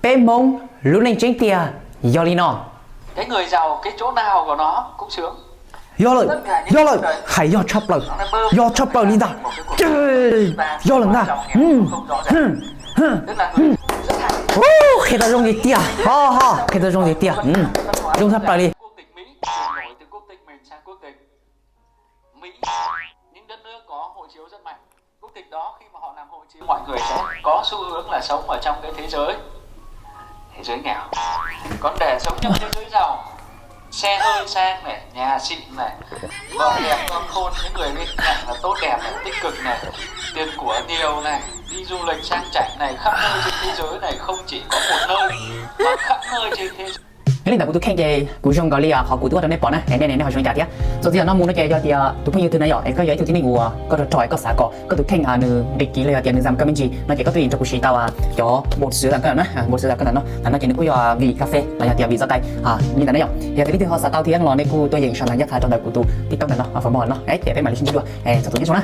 Peb Hmoob lub neej tseeb tiag yog li no. Yog lawm, yog lawm, hais yog tshaj plaws, yog tshaj plaws li ntag. Yog lawm ntag. Qhia tau zoo tiag tiag, ho ho, qhia tau zoo tiag tiag, zoo tshaj plaws li. Quốc tịch đó khi mà họ làm hộ chiếu, mọi người sẽ có xu hướng là sống ở trong cái thế giới, thế giới nghèo. Còn để sống trong thế giới giàu, xe hơi sang này, nhà xịn này, vợ đẹp con khôn, những người bên cạnh là tốt đẹp này, tích cực này, tiền của nhiều này, đi du lịch sang chảnh này, khắp nơi trên thế giới này, không chỉ có một nơi mà khắp nơi trên thế giới. Nyob li ntawm kuv tus kheej ces kuv zoo nkaus li qhov kuv twb ua rau nej pom na, nej nej ho zoo li cas thiab. Txuas ntxiv no mus no ces yog tias tus phooj ywg twg na yom, es koj yog ib tug tib neeg uas koj rog rog es koj xav kom koj tus kheej nws nqi kiv los yog tias nws zam kab me ntsis no ces koj tuaj yeem rau kuv siv tau cov bột sửa giọng na, bột sửa giọng ntawm no, ntawm no ces nws kuj yog vị cà phê los yog tias vị gió Tây li ntawm no yom. Yog tias leej twg ho xav tau thiab los nej kuj tuaj yeem sau ntawv ncaj qha rau ntawm kuv tus TikTok ntawm no, a, phov mos no, ces peb mam li sib ntsib dua, txog tus nyob zoo na.